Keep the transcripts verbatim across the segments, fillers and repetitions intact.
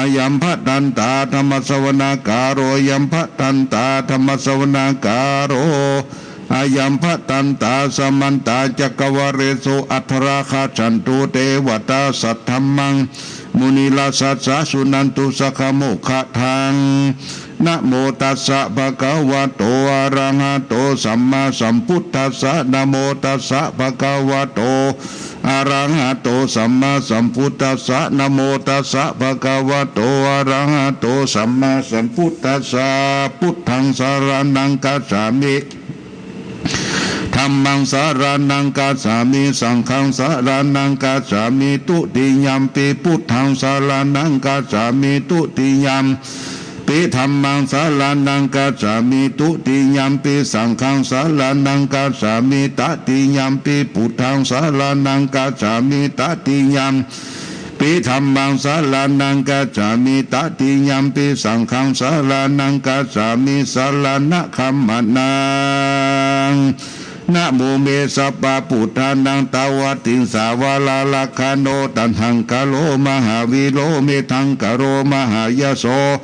Ayaṃ bhadantā dhammassavanakālo, ayaṃ bhadantā dhammassavanakālo, ayaṃ bhadantā samantā cakkavāḷesu atrāgacchantu devatā, saddhammaṃ munirājassa suṇantu saggamokkhadaṃ. Namo tassa bhagavato arahato sammāsambuddhassa. Namo tassa bhagavato arahato sammāsambuddhassa. Namo tassa bhagavato arahato sammāsambuddhassa. Buddhaṃ saraṇaṃ gacchāmi. Dhammaṃ saraṇaṃ gacchāmi. Saṅghaṃ saraṇaṃ gacchāmi. Dutiyampi buddhaṃ saraṇaṃ gacchāmi. Dutiyampi dhammaṃ saraṇaṃ gacchāmi. Dutiyampi saṅghaṃ saraṇaṃ gacchāmi. Tatiyampi buddhaṃ saraṇaṃ gacchāmi. Tatiyam pi dhammaṃ saraṇaṃ gacchāmi. Tatiyampi saṅghaṃ saraṇaṃ gacchāmi. Saraṇagamanaṃ. Namo me sabbabuddhānaṃ tāvatiṃsāvara rakkhaṇo, taṇhaṅkaro mahāvīro, medhaṅkaro mahāyaso,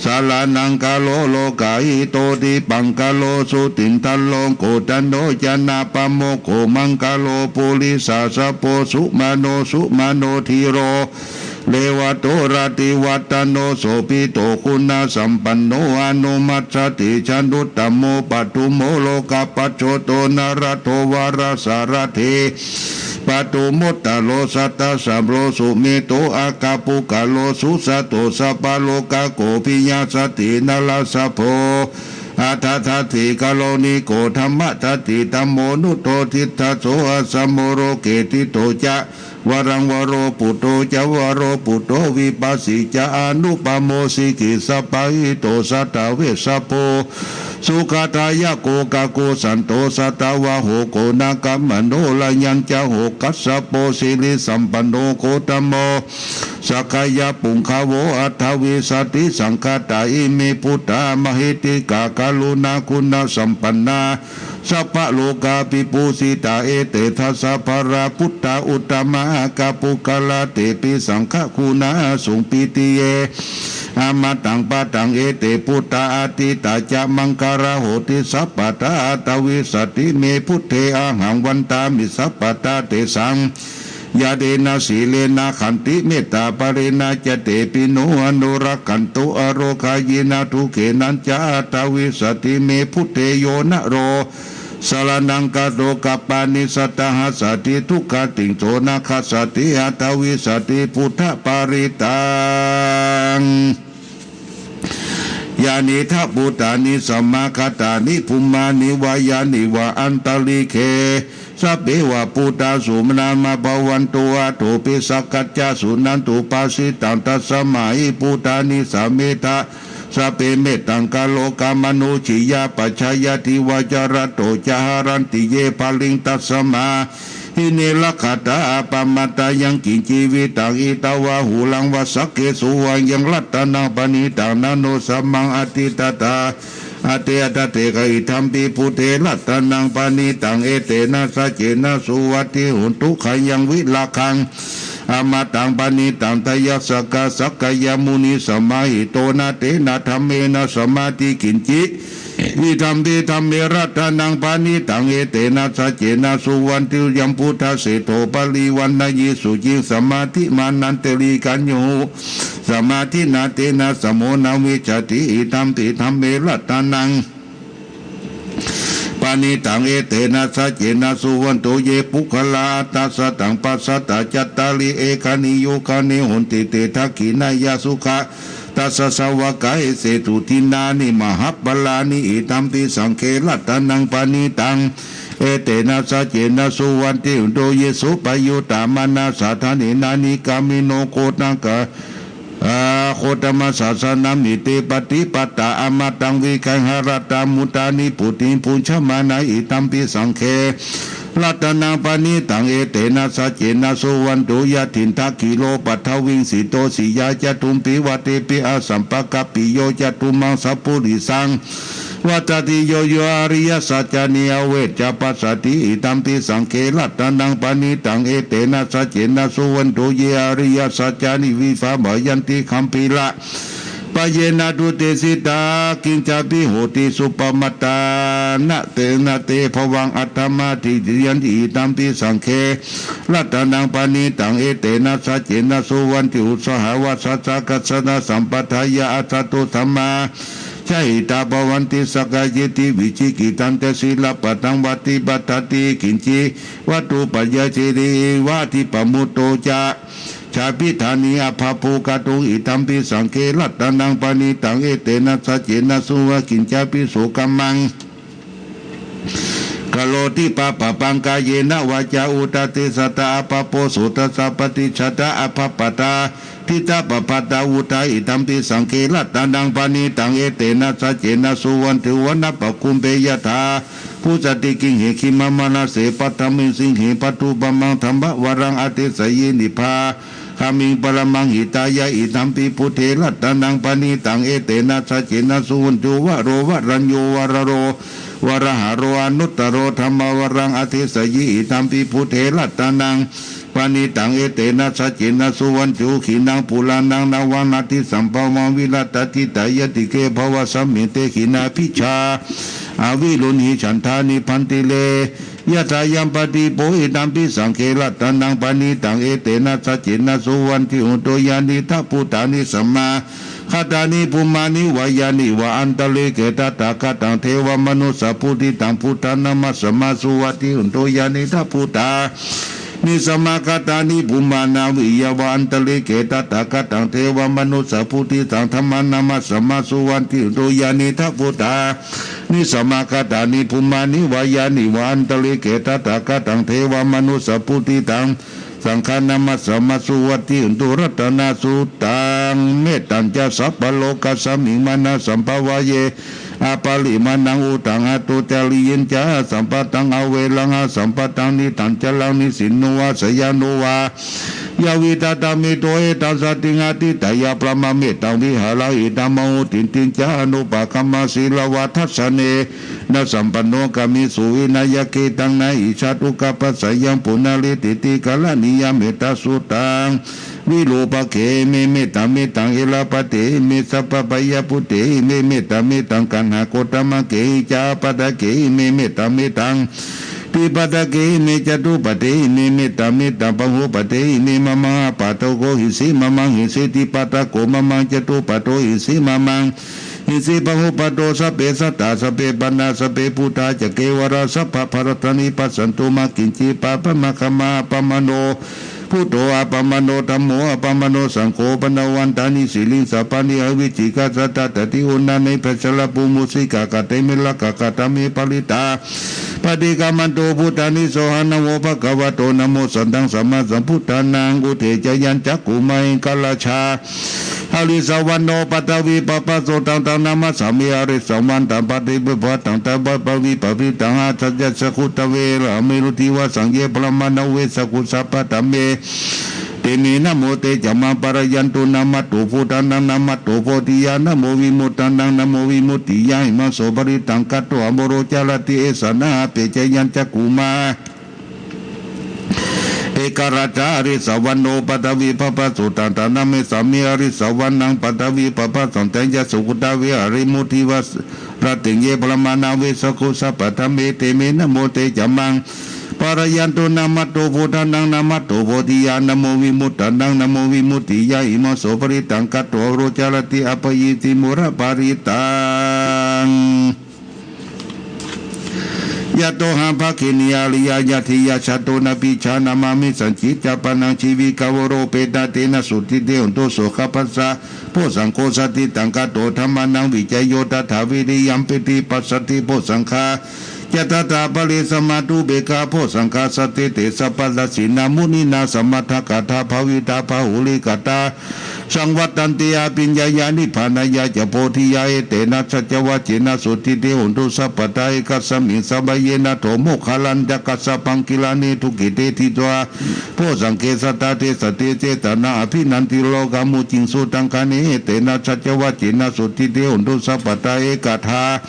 saraṇaṅkaro lokahito, dīpaṅkaro jutindharo, koṇḍañño janapāmokkho, maṅgalo purisāsabho, sumano sumano dhīro, revato rativaḍḍhano, sobhito guṇasampanno, anomajjhatījanuttamo, padumo lokapajjoto, nārado varasārathi, padumu ttaro sattasabho, sumedho aggapuggalo, sujato sabbalokaggo, piyasacchi narāsabho, atthadāsi karuṇiko, dhammadāsi dhammo, nuddho siddhaso, asamo loke sitto ca, varaṃ varo putto ca, varo putto vipassī ca, anupamo sikhī sabbahito, satthā vessabhū sukhadāyako, kakusandho satthāvaho, koṇāgamano raññañca, mokkhassabho sirisampanno, gotamo sakyapuṅgavo. Aṭṭhavīsati saṅkhātā ime buddhā mahiddhikā, karuṇāguṇasampannā sabbalokavibhūsitā. Ete dasabalā buddhā uttamā aggapuggala, tepi saṅghaguṇā asuṃ pītiye amataṃ padaṃ. Ete buddhā atītā ca maṅgalā honti sabbadā. Aṭṭhavīsati me buddhe ahaṃ vandāmi sabbadā tesaṃ ñāṇena sīlena khantimettābalena ca, tepi no anurakkhantu arogāyinā dukkhena ca. Aṭṭhavīsati me buddhe yo naro saraṇaṃ gato, kappāni satahassati, duggatiṃ so na gassati. Aṭṭhavīsati buddhaparittaṃ. Yānīdha bhūtāni samāgatāni, bhummāni vā yāni va antalikkhe, sabbeva bhūtā sumanā bhavantu, athopi sakkacca suṇantu bhāsitaṃ. Tasmā hi buddhāni samedha, sabbe mettaṃ karokamānusiyā, pajāya divā ca ratto ca haranti ye baliṃ. Tasmā hi ne rakkhatha appamattā, yaṃ kiñci vittaṃ idha vā huraṃ vā, saggesu vā yaṃ ratanaṃ paṇītaṃ, na no samaṃ atthi tathā, atthi tathāgatena. Idampi buddhe ratanaṃ paṇītaṃ, etena saccena suvatthi hotu. Khayaṃ virāgaṃ amataṃ paṇītaṃ, tayajjhagā sakyamunī samāhito, na tena dhammena samatthi kiñci, idampi dhamme ratanaṃ paṇītaṃ, etena saccena suvatthi hotu. Yambuddhaseṭṭho parivaṇṇayī suciṃ, samādhimānantarikaññehi, samādhinā tena samo na vijjati, idampi dhamme ratanaṃ paṇītaṃ, etena saccena suvatthi hotu. Ye puggalā aṭṭha sataṃ pasatthā, cattāri etāni yugāni honti, te dakkhiṇeyyā sugatassa sāvakā, etesu dinnāni mahapphalāni, idampi saṅghe ratanaṃ paṇītaṃ, etena saccena suvatthi hotu. Ye suppayuttā manasā daḷhena, nikkāmino gotaga gotamasāsanamhi, te pattipattā amataṃ vigayha, laddhā mudhā nibbutiṃ bhuñjamānā, idampi saṅghe ratanaṃ paṇītaṃ, etena saccena suvatthi hotu. Yathindakhīlo paṭhaviṃ sito, siyā catūbhi vātebhi asampakampiyo, catummahāpurisa vattati yo yo ariyasaccāni avecca passati, idampi saṅghe ratanaṃ paṇītaṃ, etena saccena suvaṇṇo ye ariyasaccāni vibhāvayanti gambhīra bhayena tudde sitā, kiñcāpi hoti suppamattā, na tena te bhavaṃ aṭṭhamā diṭṭhiyanti, idampi saṅghe ratanaṃ paṇītaṃ, etena saccena suvaṇṇo, sahāvassa saṅghassa na sampādāya, atha to dhammā jahitā bhavanti saṅgareti, vicikicchitañca sīlabbataṃ vatthipaṭṭhati, kiñci vatthupaññasīlī vādipamutto ca, jābhidhāni abhabbu kātuṃ, idampi saṅghe ratanaṃ paṇītaṃ, etena saccena suvaṇṇo, kiñcāpi so kammaṃ karoti pāpakaṃ kāyena vācāya uda tejasā, abhabbo sodasā paṭicchādā abhabbatā diṭṭhapabbatavuttā, idampi saṅghe ratanaṃ paṇītaṃ, etena saccena suvaṇṇo, na pakubbhe yathā phussati gīhe khīmamanase, paṭhaviṃ siṅhe paṭhupamaṃ dhammavaraṃ adesayi, nibbānagāmiṃ paramaṃ hitāya, idampi buddhe ratanaṃ paṇītaṃ, etena saccena suvaṇṇo, varo varañño varado varāharo anuttaro dhammavaraṃ adesayi, idampi buddhe ratanaṃ paṇītaṃ, etena saccena suvaṇṇo, khīṇaṃ purāṇaṃ navaṃ natthi sambhavaṃ, virattacittāyatike bhavasmiṃ te khīṇabījā avirūḷhichandā nibbanti re yathāyampadīpo, idampi saṅghe ratanaṃ paṇītaṃ, etena saccena suvaṇṇo, yānīdha bhūtāni samā gatāni bhummāni vā yāni va antalikkhe, tathāgataṃ devamanussapūjitaṃ, buddhaṃ namassāma suvatthi hotu. Yānīdha bhūtāni samāgatāni bhummānā vā yāni va antalikkhe, tathāgataṃ devamanussapūjitaṃ, dhammaṃ namassāma suvatthi hotu. Yānīdha bhūtāni samāgatāni bhummāni vā yāni va antalikkhe, tathāgataṃ devamanussapūjitaṃ, saṅghaṃ namassāma suvatthi hotu. Ratanasuttaṃ. Mettañca sabbalokasmiṃ mānasambhāvaye aparimāṇaṃ, uddhaṃ adho ca niriyaṃ ca, asambādhaṃ averaṃ asapattaṃ, tiṭṭhañcaraṃ nisinno vā sayāno vā yā vigatamiddho, etaṃ satiṃ adhiṭṭheyya, brahmametaṃ vihāraṃ idhamāhu. Diṭṭhiñca anupagamma sīlavā dassanena sampanno, kāmesu vineyya gedhaṃ, na hi jātu gabbhaseyyaṃ punaretīti. Karaṇīyam mettasuttaṃ. Virūpakkhe me mettaṃ mettaṃ, erāpaṭhe me sabbabhayabhūte me mettaṃ mettaṃ, kaṇhakoṭṭabaddhe ca ābādhake me mettaṃ mettaṃ, dvipadakkhe me catupaddhe me mettaṃ mettaṃ, pāṇavupaddhe me mamaṃ, ābādhako hi si mamaṃ, hi si dvipadako mamaṃ, catupaddho hi si mamaṃ, hi si pāṇavupaddo. Sabbe sattā sabbe pāṇā sabbe bhūtā ca kevalā, sabbaparattāni passantu, mā kiñci pāpam āgamā. Appamāṇo buddho, appamāṇo dhammo, appamāṇo saṅgho, paṇṇaraṃ vandāmi siriṃsapāni. Avecca satapadī uṇṇāni bhaddekarattā, mūsikā katā me rakkhakā, katā me parittā paṭikkamantu bhūtāni. Sohaṃ namo bhagavato, namo sattannaṃ sammāsambuddhānaṃ. Uddesayaṃ cakkhumā ekarājā, harissavaṇṇo paṭhavippabhāso, taṃ taṃ namassāmi harissavaṇṇaṃ. Paṭhavippabhāsaṃ taṃ paṭhavippabhāsaṃ, āgañchāya cakkhudāme, rāme roti vāsaṃ ye brāhmaṇā, ū ve cakkhusapatthā me. Te me namo te ca maṃ pālayantu, namatthu buddhānaṃ namatthu bodhiyā, namo vimuttānaṃ namo vimuttiyā. Imaṃ so parittaṃ katvā moro carati, esanā avecca yaṃ cakkhumā ekarājā, harissavaṇṇo paṭhavippabhāso, taṃ taṃ namassāmi harissavaṇṇaṃ. Paṭhavippabhāsaṃ āgañchāya cakkhudāme, rāme roti vā ratiṃ ye brāhmaṇā, ū ve cakkhusapatthā me. Te me namo te ca maṃ pālayantu, namatthu buddhānaṃ namatthu bodhiyā, namo vimuttānaṃ namo vimuttiyā. Imaṃ so parittaṃ katvā moro carati, appayiṃsu moro parittaṃ. Yatohaṃ bhagini ariyā, yadi jāto nābhijānāma, me sacchikicchapāṇaṃ jīvitagārohena, tena sotthiṃ te hotu, sokāpassa pho saṅgho. Satiṭṭhaṃ kato dhammānaṃ, vicayo tathā viriyampīti, passaddhi bhosaṅgā ca tathāpare, samādhupekkhitabhosaṅgā, sattete sabbadassinā, muninā sammadakkhātā, bhāvitā bahulīkatā, saṃvattanti abhiññāya nibbānāya ca bodhiyā. Etena saccavajjena sotthi te hotu sabbadā. Ekasmiṃ samaye nātho moggallānañca kassapaṃ gilāne dukkhite disvā bojjhaṅge satta desayi. Te janā abhinandiṃ lokadhammaṃ mucciṃsu taṅkhaṇe. Etena saccavajjena sotthi te hotu sabbadā. Ekadā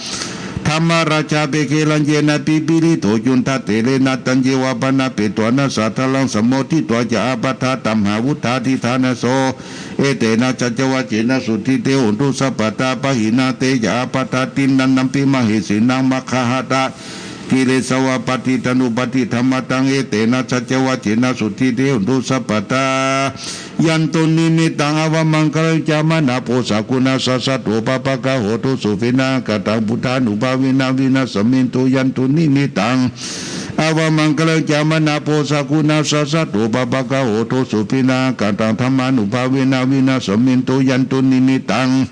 Dhammarājāpi gelaññenā pīḷito cundattherena, taññeva bhaṇāpetvāna sādaraṃ, sammoditvā ca ābādhā tamhā vuṭṭhāsi ṭhānaso. Etena saccavajjena sotthi te hotu sabbadā, pahīnā te ca ābādhā tiṇṇannampi mahesinaṃ, maggāhatakilesāva patiṭṭhānuppattidhammataṃ. Etena saccavajjena sotthi te hotu sabbadā. Yandunnimittaṃ avamaṅgalañca, māraṇāpo sakuṇassa saddo, pāpaggaho dussupinaṃ akantaṃ, buddhānubhāvena vināsamentu. Yandunnimittaṃ avamaṅgalañca, māraṇāpo sakuṇassa saddo, pāpaggaho dussupinaṃ akantaṃ, dhammānubhāvena vināsamentu. Yandunnimittaṃ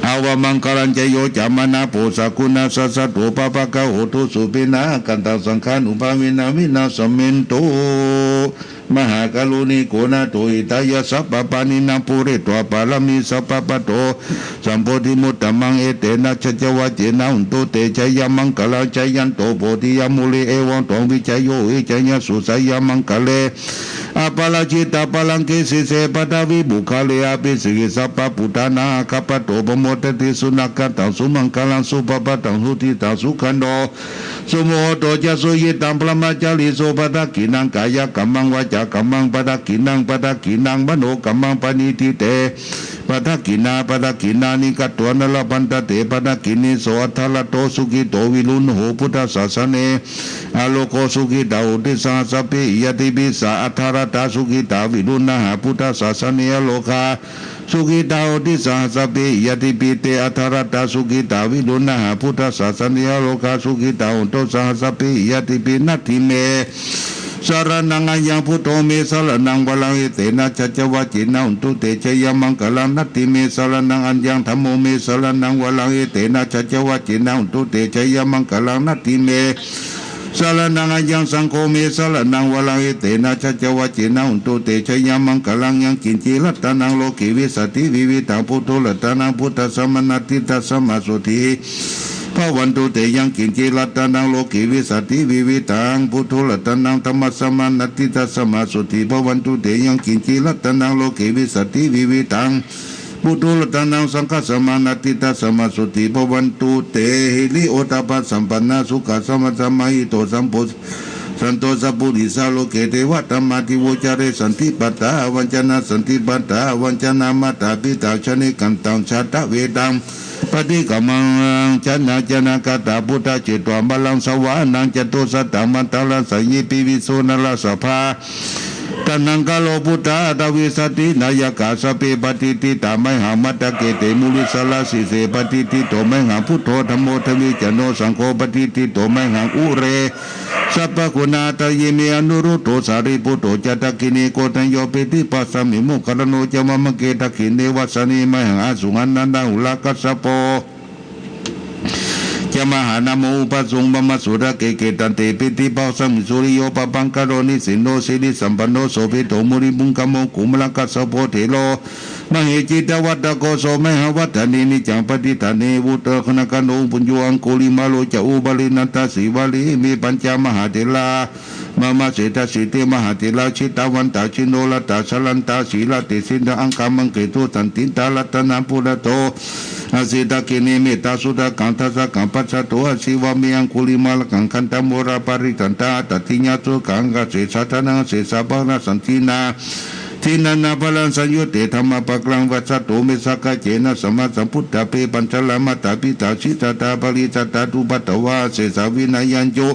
avamaṅgalañca, yo cāmanāpo sakuṇassa saddo, pāpaggaho dussupinaṃ akantaṃ, saṅghānubhāvena vināsamentu. Mahākāruṇiko nātho, hitāya sabbapāṇinaṃ, pūretvā pāramī sabbā, patto sambodhimuttamaṃ. Etena saccavajjena, hotu te jayamaṅgalaṃ. Jayanto bodhiyā mūle, evaṃ tvaṃ vijayo hohi, jayassu jayamaṅgale, aparājitapallaṅke, sīse paṭhavipokkhare, abhiseke sabbabuddhānaṃ, aggappatto pamodati. Sunakkhattaṃ sumaṅgalaṃ, supabhātaṃ suhuṭṭhitaṃ, sukhaṇo sumuhutto ca, suyiṭṭhaṃ brahmacārisu, padakkhiṇaṃ kāyakammaṃ, vācākammaṃ padakkhiṇaṃ, padakkhiṇaṃ manokammaṃ, paṇidhī te padakkhiṇā, padakkhiṇāni katvāna, labhantatthe padakkhiṇe. So atthaladdho sukhito viruḷho, buddhasāsane arogā, sukhitā hoti saha sabbehi ñātibhi. Sā atthaladdhā sukhitā viruḷhā, buddhasāsane arogā, sukhitā hoti saha sabbehi ñātibhi. Te atthaladdhā sukhitā viruḷhā, buddhasāsane arogā, sukhitā hontu saha sabbehi ñātibhi. Natthi me saraṇaṃ aññaṃ, buddho me saraṇaṃ varaṃ, etena saccavajjena, hotu te jayamaṅgalaṃ. Natthi me saraṇaṃ aññaṃ, dhammo me saraṇaṃ varaṃ, etena saccavajjena, hotu te jayamaṅgalaṃ. Natthi me saraṇaṃ aññaṃ, saṅgho me saraṇaṃ varaṃ, etena saccavajjena, hotu te jayamaṅgalaṃ. Yaṅkiñci ratanaṃ loke, vijjati vividhaṃ puthu, ratanaṃ buddhasamaṃ natthi, tasmā sotthī bhavantu te. Yaṅkiñci ratanaṃ loke, vijjati vividhaṃ puthu, ratanaṃ dhammasamaṃ natthi, tasmā sotthī bhavantu te. Yaṅkiñci ratanaṃ loke, vijjati vividhaṃ puthu, ratanaṃ saṅghasamaṃ natthi, tasmā sotthī bhavantu te. Hiriottappasampannā, sukhasamaṃ samāhito, sabbo santo sappurisā loke, devadhammā devo care. Santi pattāvañcanā, santi pattāvañcanā, mātā pitā janekantā, jātaveda paṭikkamaṃ, janā janakāyā buddhā, jetvā māraṃ savāhanaṃ, catusaccamantaṃ saññepi, viso narāsabhā. Taṇhaṅkaro buddhā aṭṭhavīsati nāyakā, sabbe patiṭṭhitā mayhaṃ, matthake te munissarā. Sīse patiṭṭhito mayhaṃ buddho, dhammo dvilocano, saṅgho patiṭṭhito mayhaṃ, ure sabbaguṇākarattayime. Anuruddho sārīputto ca, dakkhiṇe koṇḍañño, piṭṭhibhāgasmiṃ moggallāno ca, vāmake dakkhiṇe vasaṇhe mayhaṃ, āsuṃ ānandarāhulā, kassapo ca mahānāmo ubhāsuṃ, vāmasotake. Gedante piṭṭhibhāgasmiṃ, suriyo pabhaṅkaro nisinno, sirisampanno sobhito munipuṅgavo, kumārakassapo thero mahesī, cittavādako so mayhaṃ vadane, niccaṃ paṭiggaṇhe vuṭṭhāgaṇo. Puṇṇo aṅgulimālo ca, upālī nandasīvalī, ime pañca mahātherā mama, sesāsīti mahātherā, jitavantā jinorrathā, jalantā sīlatejena, aṅgamaṅgesu saṇṭhitā. Ratanaṃ purato āsi, dakkhiṇe mettasuttakaṃ, dhajaggaṃ pacchato āsi, vāme aṅgulimālakaṃ. Khandhamoraparittañca thanayantaṃ suddhakaṃ, ākāse chadanaṃ sesā pākārasaṇṭhitā. Jinānāgaraṃ saṃyutte, dhammapākāraṃ vasato me, sākacce na samaṃ sambuddhabbhe. Pañcaramā mātā pitā ca, ñātakā parittā ca, upaddavā asesā vinayaṃ, yo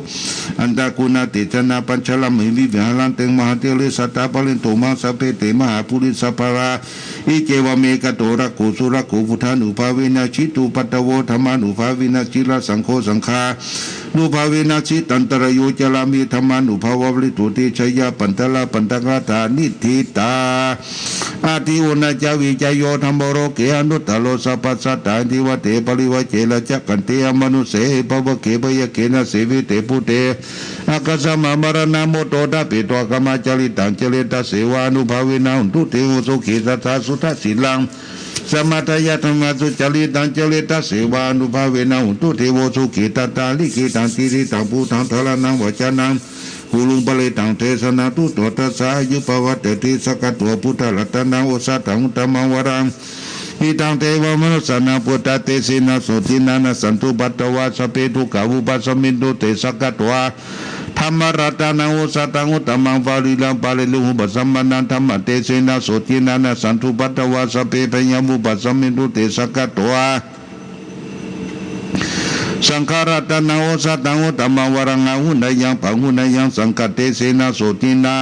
antaguṇatejena, pañcaramhi viharanti mahāthere. Sadā pālentu maṃ sabbe, te mahāpurisāsabhā. Iccevamekato rakkho, surakkho, buddhānubhāvena jitupaddavo, dhammānubhāvena jirasaṅgho, saṅghānubhāvena jitantarāyo, carāmi dhammānubhāvapālito. Te jayamaṅgalaaṭṭhagāthā niṭṭhitā. Atthi uṇhissavijayo dhammo, loke anuttaro sabbasattaṃ. Ettāvatā ca amhehi, rājakaṅkhe amanussehi, bhavagge byagghe nāseva, te buddhe āgatamha. Maraṇā mutto ṭhapetvā, kālāntare saṃvarituṃ, tatheva ānubhāvena hotu devo, sukhī tathā suddhasīlaṃ samādāya, dhammasucaritaṃ care, tatheva ānubhāvena hotu devo, sukhī tathā likkhitaṃ cīvitaṃ, buddhaṃ saraṇaṃ vacanaṃ guruṃ parittaṃ desanaṃ, tuṭṭhotāyāyuṃ pavaḍḍhaṃ, sakkatvā buddharatanaṃ osathaṃ uttamaṃ varaṃ, Idaṃ devamanussānaṃ buddhatejena sotthinā nassantupaddavā sabbe dukkhā vūpasamentu te. Sakkatvā dhammaratanaṃ osathaṃ uttamaṃ pariḷāhūpasamanaṃ dhammatejena sotthinā nassantupaddavā sabbe bhayā vūpasamentu te. Sakkatvā saṅgharatanaṃ osathaṃ uttamaṃ varaṃ āhuneyyaṃ pāhuneyyaṃ saṅghatejena sotthinā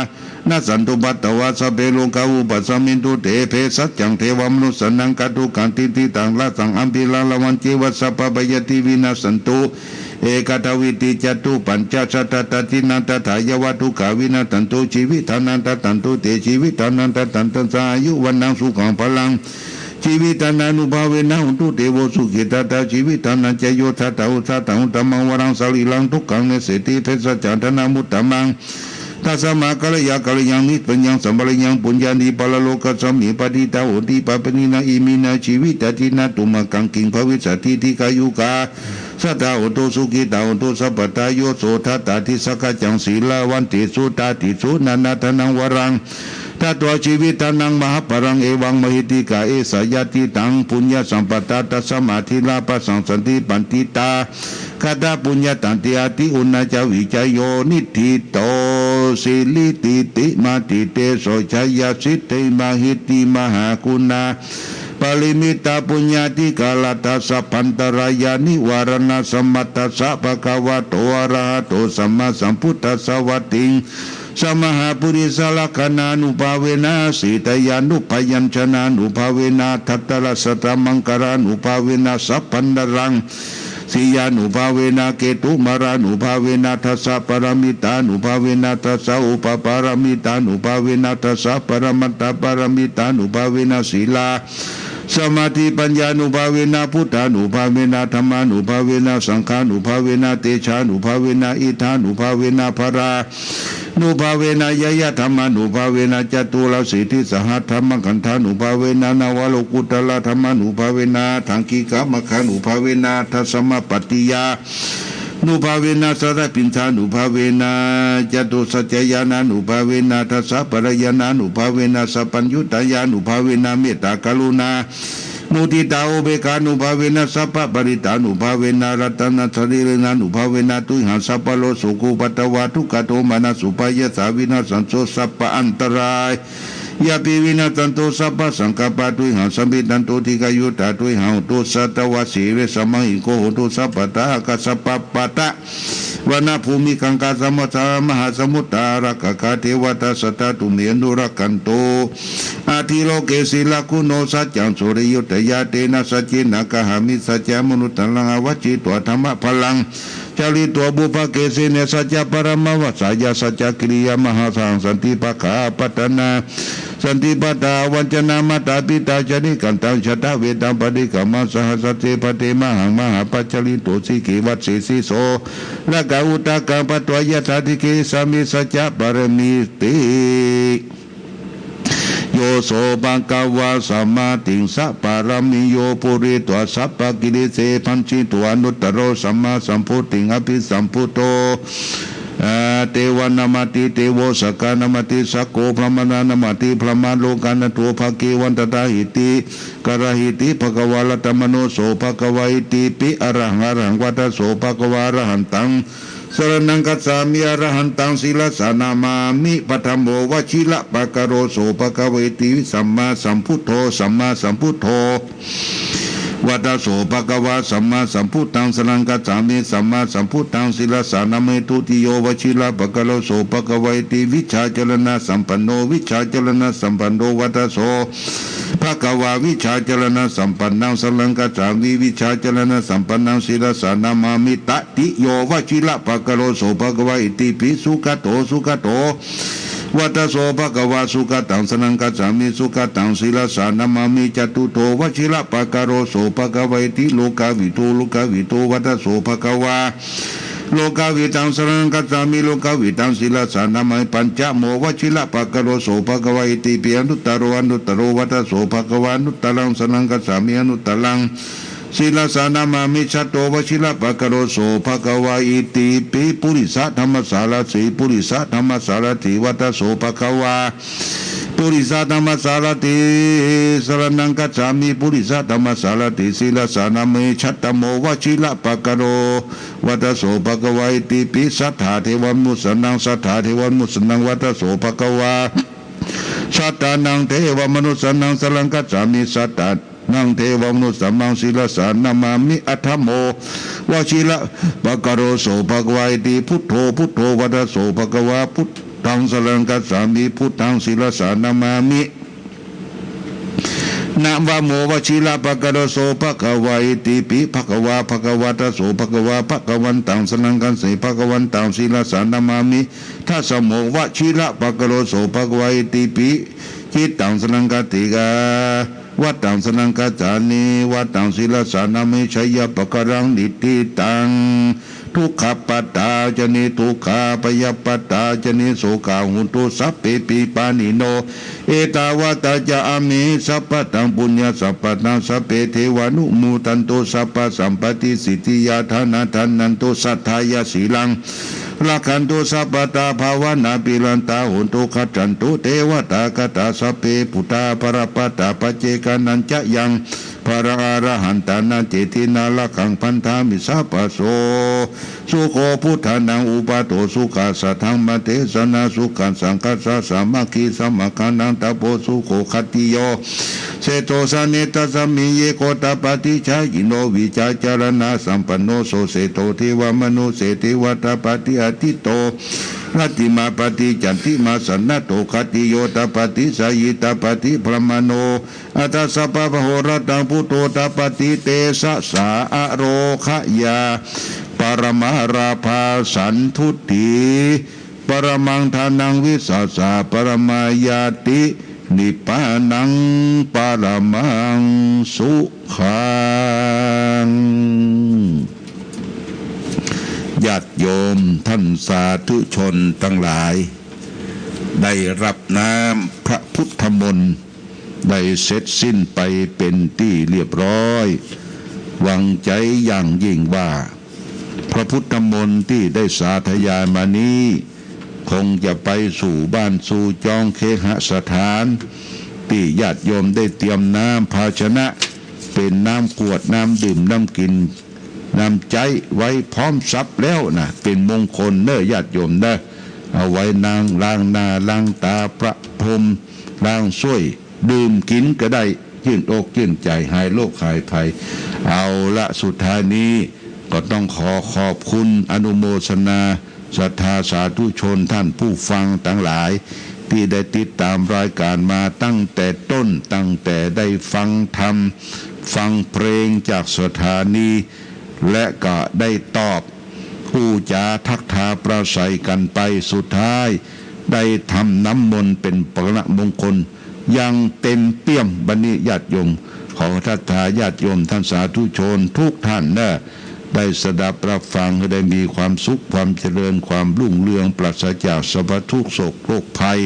nassantupaddavā sabbe rogā vūpasamentu te. Bhesajjaṃ devamanussānaṃ gātukaṃ tiṭṭhitaṃ rasaṃ ambhiraṃ lavañceva sabbabhayāti vinassantu ekadā vitti catuppañcasattadinā tathāyeva dukkhā vinassantu jīvitadaṃ dadantu te. Jīvitadaṃ dadantaṃ ca āyu vaṇṇaṃ sukhaṃ balaṃ jīvitadaṃ ānubhāvena hontu devo sukhitattā. Jīvitadañca yo dattā osathaṃ uttamaṃ varaṃ sarīraṃ dukkhaṃ neseti bhesajjaṃ dānamuttamaṃ. Tasmā kālāya kālānaṃ nibbānaṃ sampādayaṃ puññāni paralokasmiṃ patiṭṭhā honti pāpinā iminā jīvitadinā tumhākaṃ kiṃ bhavissati dīghāyukā sadā hontu sukhitā hontu sabbadā. Yo so dattā disaggacaṃ sīlavantesu tādisu nānādānaṃ varaṃ datvā jīvitadaṃ mahapphalaṃ evaṃ mahiddhikā esā yadidaṃ puññasampadā. Tasmā dhīrā bhāsāṃ santi paṇḍitā katapuññatā te āti uṇā ca vijayo niṭṭhito siridhitimatitejojayasiddhi mahiddhi mahāguṇā parimitapuññādhikārattha sabbantarāyanivāraṇasamatthassa bhagavato arahato sammāsambuddhassa vattiṃsamāhā purisalakkhaṇānubhāvena sītyānubyañjanānubhāvena ṭhatarasatamaṅgalānubhāvena sabbantaraṃ sīyānubhāvena ketumālānubhāvena dasapāramitānubhāvena dasaupapāramitānubhāvena dasaparamatthapāramitānubhāvena sīlā samādhipaññānubhāvena buddhānubhāvena dhammānubhāvena saṅghānubhāvena tejānubhāvena iddhānubhāvena balānubhāvena ñeyyadhammānubhāvena caturāsītisahadhammagandhānubhāvena navalokuttaradhammānubhāvena aṭṭhaṅgikamaggānubhāvena aṭṭhasamāpattiyā nubhāvena satabhiññānubhāvena catusaccañāṇānubhāvena dasabalañāṇānubhāvena sabbaññutañāṇānubhāvena mettākaruṇāmuditāupekkhānubhāvena sabbaparittānubhāvena ratanatthayañāṇānubhāvena tuyhaṃ sabbarogasokupaddavadukkhadomanassupāyāsā vinassantu sabbaantarāyāpi vinassantu sabbasaṅkappā tuyhaṃ samijjhantu dīghāyutā tuyhaṃ hotu satavassī vesamahiṃ kho hotu sabbadā akāsapabbatavanabhūmigaṅgāsamathamahāsamuddā ārakkhakā devatā sadā tumhe anurakkhantu. Atthi loke sīlaguṇo saccaṃ suriyo tejā tena saccena gahetti saccamanuttaraṃ avajjitvā dhammabalaṃ caritvā pubbake seyyathā saccabalamavassāya saccakiriyamahāsabhaṃ santi pakkhā apattanā santi padā avañcanā mātā pitā ca nikkhantā jātaveda paṭikkama saha satthe bhaddemahaṃ mahāpajjalito sikhe vasesī solakā udakaṃ patvā yathā dīghe sāme saccabalamīti. Yo so bhagavā sammātiṃsaparamī yo pūretvā sabbakilesā bhañjito anuttaro sammāsambuddhiṃ abhisambuddho devaṃ namāti devo sakkā namāti sakko brahmā namāti brahmā lokānato bhagavantānaṃ iti. Karāhiti bhagavā. Rattamano so bhagavā itipi arahaṃ arahaṃ vata so bhagavā arahantaṃ saraṇaṃ gacchāmi arahantaṃ sirasā namāmi. Paṭhamo vajirapakkaro so bhagavā iti sammāsambuddho sammāsambuddho vata so bhagavā sammāsambuddhaṃ saraṇaṃ gacchāmi sammāsambuddhaṃ sirasā namāmi. Dutiyo vajirapakkaro so bhagavā iti vijjācaraṇasampanno vijjācaraṇasampanno vata so bhagavā vijjācaraṇasampannaṃ saraṇaṃ gacchāmi vijjācaraṇasampannaṃ sirasā namāmi. Tatiyo vajirapakkaro so bhagavā itipi sugato sugato vata so bhagavā sugataṃ saraṇaṃ gacchāmi sugataṃ sirasā namāmi. Catuttho vajirapakkaro so bhagavā iti lokavidū lokavidū vata so bhagavā lokavidaṃ saraṇaṃ gacchāmi lokavidaṃ sirasā namāmi. Pañcamo vajirapakkaro so bhagavā itipi anuttaro anuttaro vata so bhagavā anuttaraṃ saraṇaṃ gacchāmi anuttaraṃ sirasā namāmi. Jato vajirapakkaro so bhagavā iti pi purisadammasārathi purisadammasārathi vata so bhagavā purisadammasārathi saraṇaṃ gacchāmi purisadammasārathi sirasā namāmi. Jatamo vajirapakkaro vata so bhagavā iti pi satthā devamanussānaṃ satthā devamanussānaṃ vata so bhagavā satthānaṃ devamanussānaṃ saraṇaṃ gacchāmi satthā naṃ devamanussānaṃ sirasā namāmi. Adhammo vajirapakkaro so bhagavā iti buddho buddho vata so bhagavā buddhaṃ saraṇaṃ gacchāmi buddhaṃ sirasā namāmi. Navamo vajirapakkaro so bhagavā iti pi bhagavā bhagavato so bhagavā bhagavantaṃ saraṇaṃ gacchāmi bhagavantaṃ sirasā namāmi. Dasamo vajirapakkaro so bhagavā iti pi cittaṃ saraṇaṃ gacchāmi vataṃ saraṇaṃ gacchāmi vataṃ sirasā namāmi. Jayapakkaraṃ niṭṭhitaṃ dukkhappattā ca niddukkhā bhayappattā ca nissokā hontu sabbepi pāṇino. Ettāvatā ca amhehi sambhataṃ puññasampadaṃ sabbe devānumodantu sabbasampattisiddhiyā. Dānaṃ dadantu saddhāya sīlaṃ rakkhantu sabbadā bhāvanābhiratā hontu gacchantu devatāgatā. Sabbe buddhā balappattā paccekānañca yaṃ balaṃ arahantānañca ṭhitiyā rakkhaṃ bandhāmi sabbaso. Sukho buddhānaṃ uppādo sukhā saddhammadesanā sukhā saṅghassa sāmaggī samaggānaṃ tapo sukho. Khatiyo seṭṭho janetasmiṃ ye gotapati jhāyino vijjācaraṇasampanno so seṭṭho devamanusseva tapati aṭṭhito rattimāpati candimā sannaddho khatiyo tapati jhāyī tapati brāhmaṇo atha sabbamahorattaṃ buddho tapati tejasā ārogyaparamā lābhā santuṭṭhī paramaṃ dhanaṃ vissāsaparamā ñāti nibbānaṃ paramaṃ sukhaṃ. ญาติโยมท่านสาธุชนทั้งหลาย ได้รับน้ำพระพุทธมนต์ ได้เสร็จสิ้นไปเป็นที่เรียบร้อย หวังใจอย่างยิ่งว่า พระพุทธมนต์ที่ได้สาธยายมานี้ คงจะไปสู่บ้านสู่จองเคหสถาน ที่ญาติโยมได้เตรียมน้ำภาชนะ เป็นน้ำขวดน้ำดื่มน้ำกิน น้ำใจ๊ไว้พร้อมสับแล้วนะ เป็นมงคลเน้อญาติโยมเน้อ เอาไว้นั่งล้างหน้าล้างตาประพรมล้างถ้วย ดื่มกินก็ได้ ชื่นอกชื่นใจ หายโรคหายภัย เอาละ สุดท้ายนี้ก็ต้องขอขอบคุณอนุโมทนาศรัทธาสาธุชนท่านผู้ฟังทั้งหลาย ที่ได้ติดตามรายการมาตั้งแต่ต้น ตั้งแต่ได้ฟังธรรม ฟังเพลงจากสถานี และก็ได้ตอบอู้จ๋าทักทายปราศรัยกันไป สุดท้ายได้ทำน้ำมนต์เป็นพลมงคล อย่างเต็มเปี่ยม บัดนี้ญาติโยม ขอศรัทธาญาติโยมท่านสาธุชนทุกท่านเน้อ ได้สดับรับฟัง ให้ได้มีความสุขความเจริญความรุ่งเรือง ปราศจากสรรพทุกข์โศกโรคภัย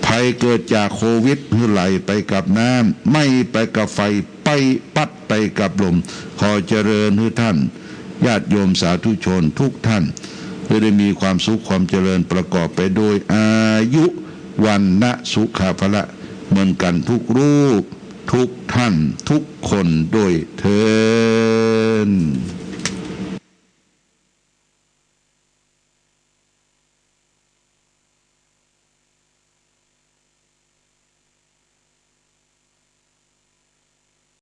ภัยเกิดจากโควิด หื้อไหลไปกับน้ำ ไหม้ไปกับไฟ ไปพัดไปกับลม ขอเจริญหื้อท่าน ญาติโยมสาธุชนทุกท่าน หื้อได้มีความสุขความเจริญประกอบไปด้วยอายุ วรรณะ สุขะ พละ เหมือนกันทุกรูป ทุกท่าน ทุกคนด้วยเทอญ